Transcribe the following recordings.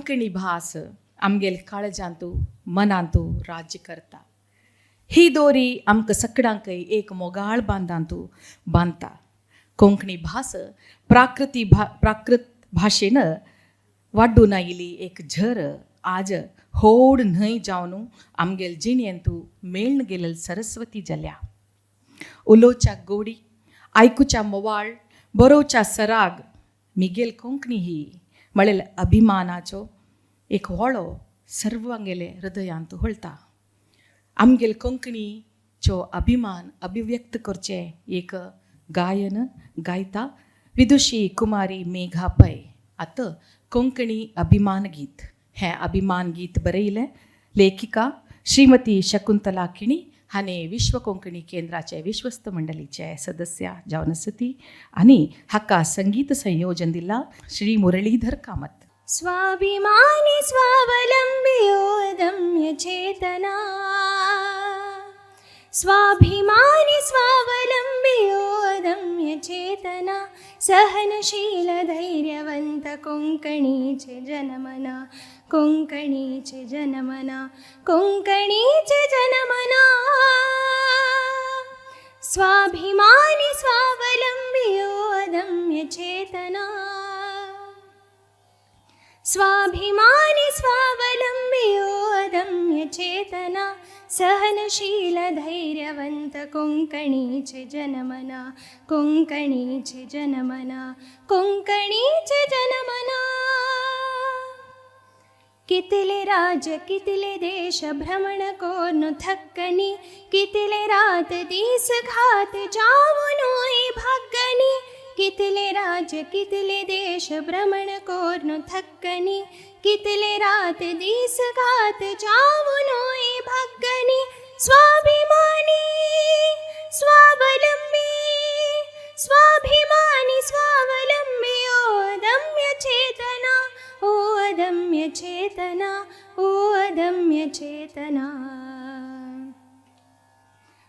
कोंकणी भास आमगेल काळजांतू मनांतू राज्य करता. ही दोरी आमकां सगळ्यांकय एक मोगाळ बांदांतू बांदता. कोंकणी भास प्राकृती प्राकृत भाशेन वाड्डून आयिल्ली एक झर आज होड न्हंय जावन आमगेल जिणेंतू मेळ्ण गेलेल सरस्वती जाल्या. उलोवच्या गोडी, आयकुच्या मोवाळ, बरोवच्या सराग मिगेल कोंकणी ही म्हळेल अभिमानाचो एक व्होळो सर्वांगेले हृदयांत होळता. आमगेल कोंकणीचो अभिमान अभिव्यक्त करचें एक गायन गायता विदुषी कुमारी मेघा पै. आतां कोंकणी अभिमान गीत. हें अभिमान गीत बरयलें लेखिका श्रीमती शकुंतला किणी हाणे, विश्व कोंकणी केंद्राचे विश्वस्त मंडळीचे सदस्य जावन आसा ती, आनी हाका संगीत संयोजन दिला श्री मुरळीधर कामत. स्वाभिमानी स्वावलंबी अदम्य चेतना, स्वाभिमानी स्वावलंबी अदम्य चेतना, सहनशील धैर्यवंत कोंकणीचे जनमना, कोंकणीचे जनमना, कोंकणीचे जनमना. स्वाभिमानी स्वावलंबी अदम्य चेतना, स्वाभिमानी स्वावलंबी अदम्य चेतना, सहनशील धैर्यवंत कोंकणीचे जनमना, कोंकणीचे जनमना, कोंकणीचे जनमना. कितले राज्य कितले देश भ्रमण कोर्नु थक्कनी, कितले रात दीस घात जावनूय भाग्गनी. कितले राज्य कितले देश भ्रमण कोर्नु थक्कनी, कितले रात दीस घात जावनूय भाग्गनी. स्वाभिमानी स्वावलंबी, स्वाभिमानी स्वावलंबी ओ अदम्य चेतना, ओ अदम्य चेतना, ओ अदम्य चेतना.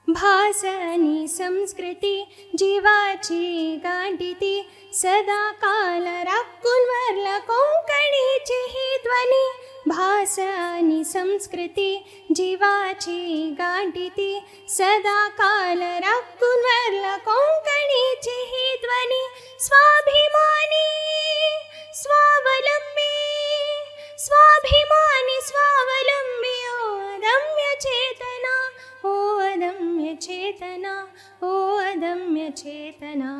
भास आणि संस्कृती जीवाची गांठीती, सदा काल राखून वरला कोंकणीची ही ध्वनी. भास आणि संस्कृती जीवाची गांठीती, सदा काल राखून वरला कोंकणीची ही ध्वनी. स्वाभिमानी स्वावलंबी, स्वाभिमानी स्वावलंबी ओ अदम्य चेतना, ओ अदम्य चेतना, ओ अदम्य चेतना.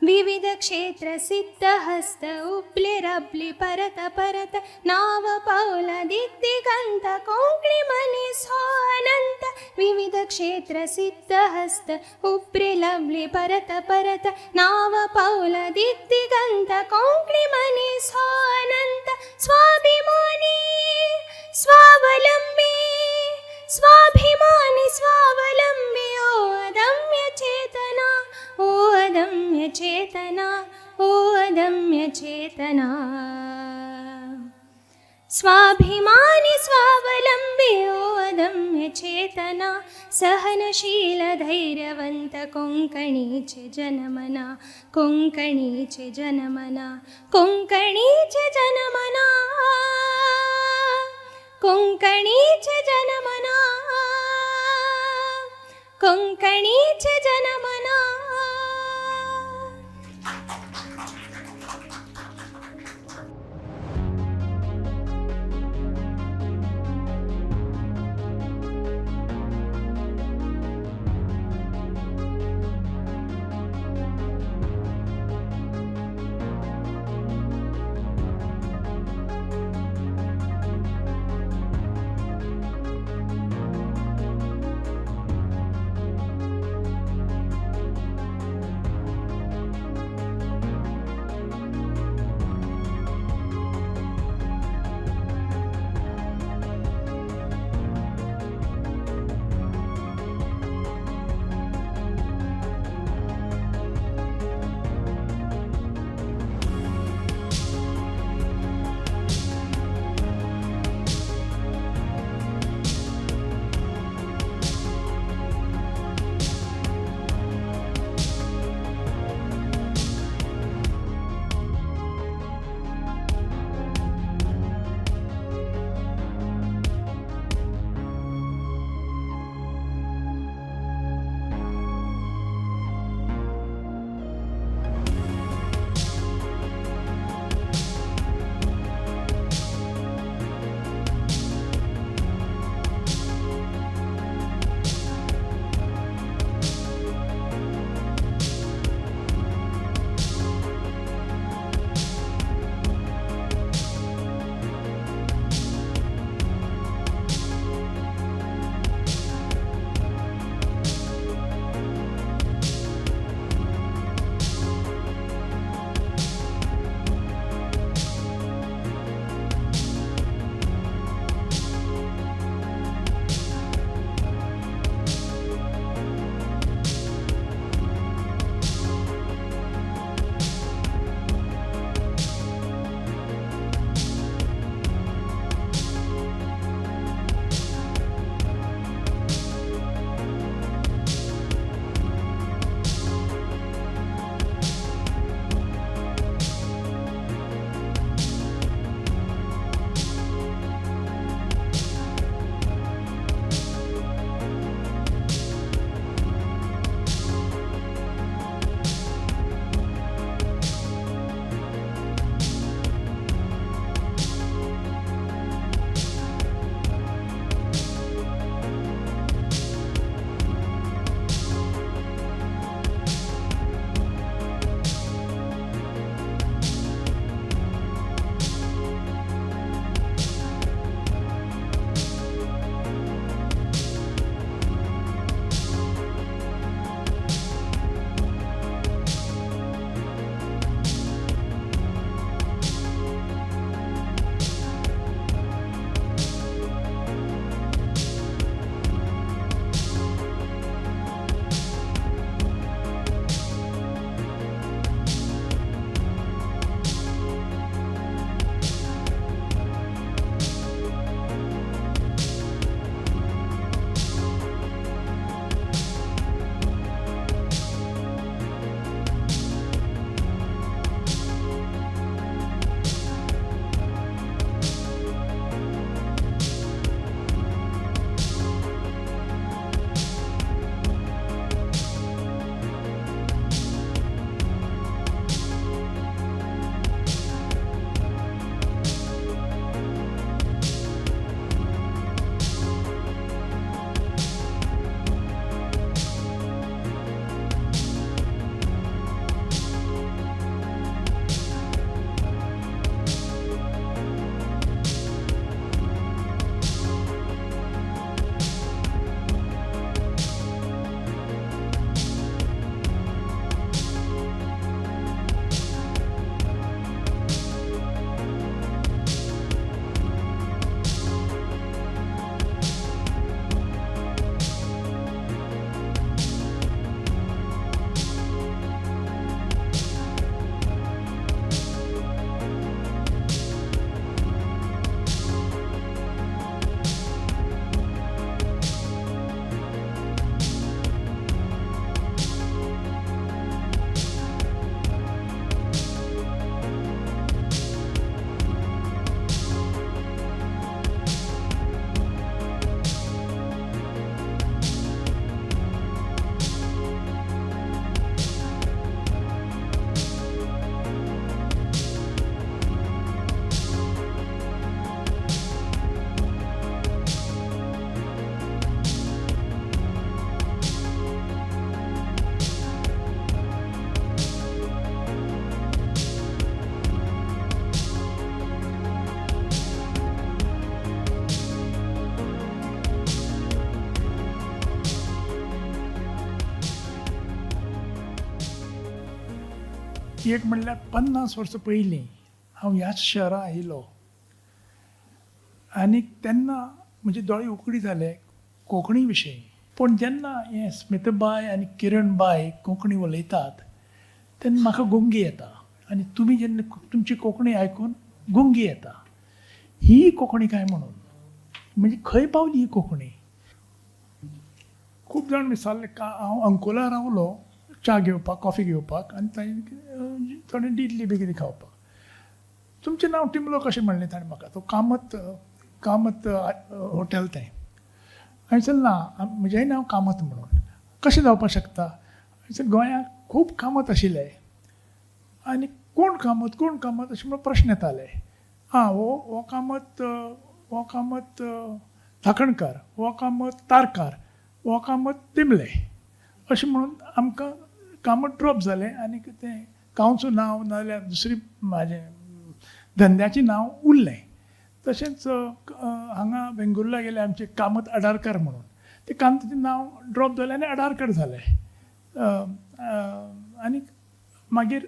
विविध क्षेत्र सिद्धहस्त उपले रबली परत परत, नाव पावला दिग्दिगंत कोंकणी मनीस हो अनंत. विविध क्षेत्र सिद्धहस्त उपरे लबली परत परत, नाव पावला दिग्दिगंत कोंकणी मनीस हो अनंत. स्वाभिमानी स्वावलंबी, स्वाभिमानी स्वावलंबी ओ अदम्य चेतना, ओ अदम्य चेतना, ओ अदम्य चेतना. स्वाभिमानी स्वावलंबी ओ अदम्य चेतना, सहनशील धैर्यवंत कोंकणीचे जनमना, कोंकणीचे जनमना, कोंकणीचे जनमना, कोंकणीचे जनमना, कोंकणीचे जनमना. एक म्हणल्यार 50 वर्सां पयलीं हांव ह्याच शहरां आयिल्लो आनी तेन्ना म्हजे दोळे उकडी जाले कोंकणी विशयी. पूण जेन्ना हें स्मितबाय आनी किरणबाय कोंकणी उलयतात तेन्ना म्हाका गुंगी येता आनी तुमी जेन्ना तुमची कोंकणी आयकून गुंगी येता, ही कोंकणी काय म्हणून, म्हणजे खंय पावली ही कोंकणी. खूब जाण विचारले का हांव अंकोला रावलो च्या घेवपाक, कॉफी घेवपाक आनी थोडे इडली बी कितें खावपाक. तुमचें नांव टिमलो कशें म्हणलें ताणें म्हाका, तो कामत कामत हॉटेल तें. हांवें सांगलें ना, म्हजेंय नांव कामत म्हणून. कशें जावपाक शकता? हांवें सांगलें गोंयांत खूब कामत आशिल्ले आनी कोण कामत कोण कामत अशें म्हणून प्रश्न येताले. आं, हो कामत, हो कामत धाकणकार, हो कामत तारकार, हो कामत तिमले, अशें म्हणून आमकां कामत ड्रॉप जालें आनी तें गांवचो नांव नाजाल्यार दुसरी म्हाजें धंद्याचें नांव उरलें. तशेंच हांगा वेंगुर्ला गेले आमचे कामत आडारकार म्हणून, ते कामतीचें नांव ड्रॉप जालें आनी आडारकार जालें. आनी मागीर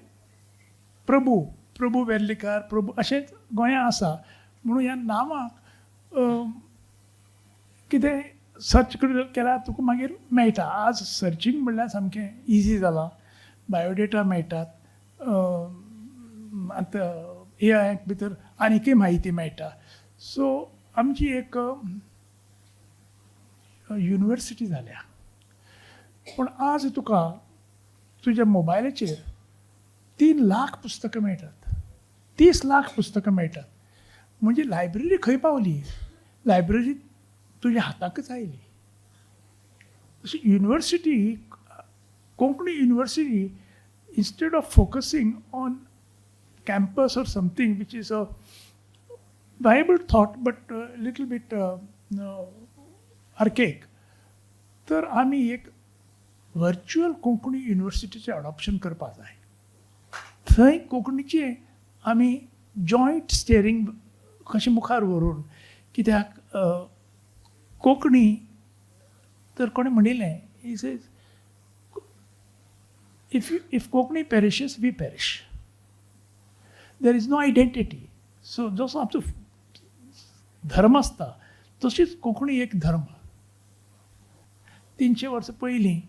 प्रभू, प्रभू वेर्लीकार, प्रभू, अशेंच गोंयांत आसा म्हणून ह्या नांवाक कितें सर्च केल्यार तुका मागीर मेळटा. आज सर्चींग म्हणल्यार सामकें इजी जालां, बायोडेटा मेळटात, आतां ए आय भितर आनीकय म्हायती मेळटा. सो आमची एक युनिवर्सिटी जाल्या. पूण आज तुका तुज्या मोबायलाचेर 3 लाख पुस्तकां मेळटात, 30 लाख पुस्तकां मेळटात. म्हणजे लायब्ररी खंय पावली? लायब्ररी तुज्या हाताकच आयली. अशी university, Konkani university, instead of focusing on campus or something which is a viable thought but little bit archaic, तर आमी एक व्हर्च्युअल कोंकणी युनिवर्सिटीचें अडॉप्शन करपाक जाय. थंय कोंकणीचें आमी जॉयंट स्टेरींग कशें मुखार व्हरून, कित्याक कोंकणी तर कोणें म्हणिल्लें, is if Konkani perishes, we perish. There is no identity. So जसो आमचो धर्म आसता तशीच कोंकणी एक धर्म. 300 वर्सां पयलीं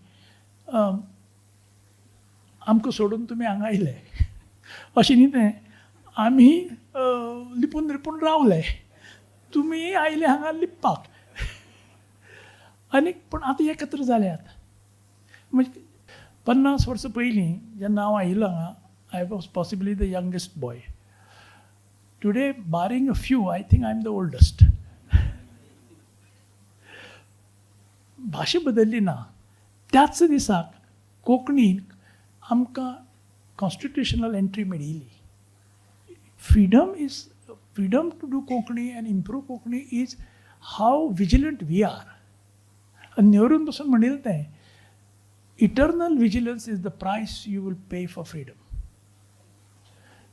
आमकां सोडून तुमी हांगा आयले अशें न्ही तें, आमी लिपून लिपून रावले, तुमी आयले हांगा लिपपाक. आनी पूण आतां एकत्र जाल्यात. म्हणजे 50 वर्सां पयलीं जेन्ना हांव आयिल्लो हांगा, I was possibly the youngest boy. Today, barring a few, I think I am the oldest. भाशा बदल्ली ना. त्याच दिसाक कोंकणीक आमकां कॉन्स्टिट्युशनल एंट्री मेळिल्ली. Freedom is freedom to do Konkani and improve Konkani is how vigilant we are. आनी नेहरून पसून म्हणिल्लें तें, eternal vigilance is the price you will pay for freedom.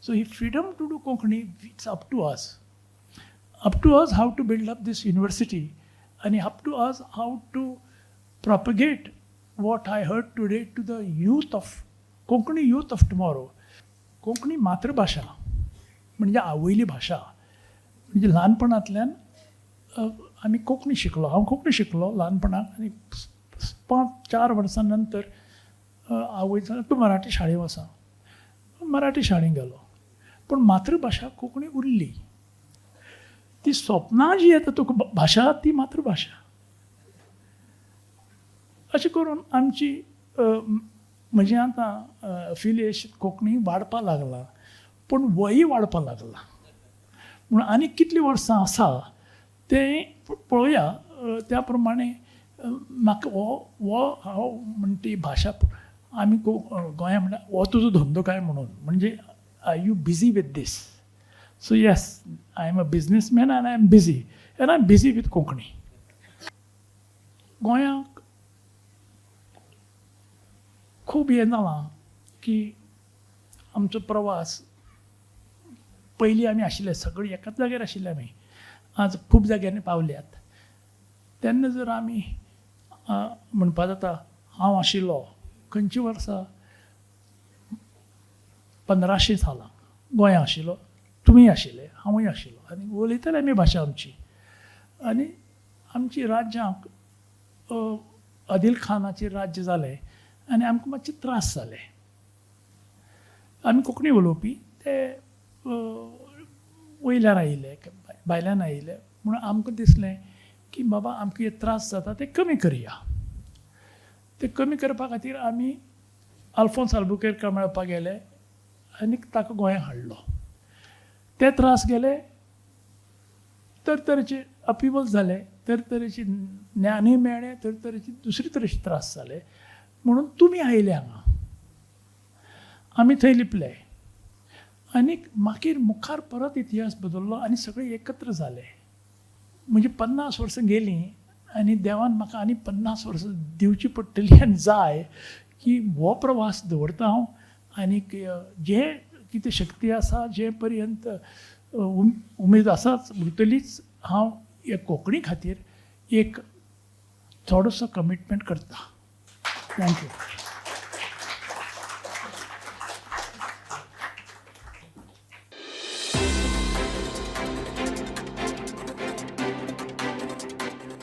So he freedom to do Konkani, it's up to us. Up to us how to build up this university आनी up to us how to propagate what I heard today to the youth of Konkani, youth of tomorrow. Konkani मातृभाशा म्हणजे आवयली भाशा, म्हणजे ल्हानपणांतल्यान आमी कोंकणी शिकलो. हांव कोंकणी शिकलो ल्हानपणांत आनी 5-4 वर्सां नंतर आवय तूं मराठी शाळेंत वचा, मराठी शाळेंत गेलो. पूण मातृभाशा कोंकणी उरली. ती स्वप्नां जी येता तुका भाशा, ती मातृभाशा. अशें करून आमची म्हजें आतां अफिलिएशन कोंकणी वाडपाक लागलां, पूण वय वाडपाक लागलां. म्हूण आनी कितलीं वर्सां आसा तें पळोवया. त्या प्रमाणे म्हाका हो हो हांव म्हणटा ती भाशा आमी गोंया म्हणल्यार हो तुजो धंदो काय म्हणून, म्हणजे are you busy with this? So yes, I am a businessman and I am busy and I am busy with Konkani. गोंयांक खूब हें जालां की आमचो प्रवास, पयलीं आमी आशिल्ले सगळीं एकाच जाग्यार आशिल्ले आमी, आज खूब जाग्यांनी पावल्यात. तेन्ना जर आमी म्हणपा जाता, हांव आशिल्लो खंयच्या वर्सा 1500 सालाक गोंया आशिल्लो, तुमी आशिल्ले, हांवूय आशिल्लो आनी उलयताले आमी भाशा आमची. आनी आमची राज्यांक आदिल खानाचें राज्य जालें आनी आमकां मातशे त्रास जाले. आमी कोंकणी उलोवपी, ते वयल्यान आयिल्ले, भायल्यान आयिल्ले, म्हणून आमकां दिसलें की बाबा आमकां हे त्रास जाता ते कमी करया. ते कमी करपा खातीर आमी आल्फोन्स आल्बुकेर्का मेळपाक गेले आनी ताका गोंयांत हाडलो. ते त्रास गेले, तरतरेचे अपिवल जाले, तरतरेचे ज्ञानूय मेळ्ळें, तरतरेचे दुसरे तरेचे त्रास जाले. म्हणून तुमी आयले हांगा, आमी थंय लिपले आनी मागीर मुखार परत इतिहास बदल्लो आनी सगळे एकत्र जाले. म्हणजे 50 वर्सां गेलीं आनी देवान म्हाका आनी 50 वर्सां दिवची पडटली आनी जाय की हो प्रवास दवरता हांव आनीक जे कितें शक्ती आसा, जे पर्यंत उमेद आसाच उरतलीच, हांव हे कोंकणी खातीर एक थोडोसो कमिटमेंट करता. Thank you.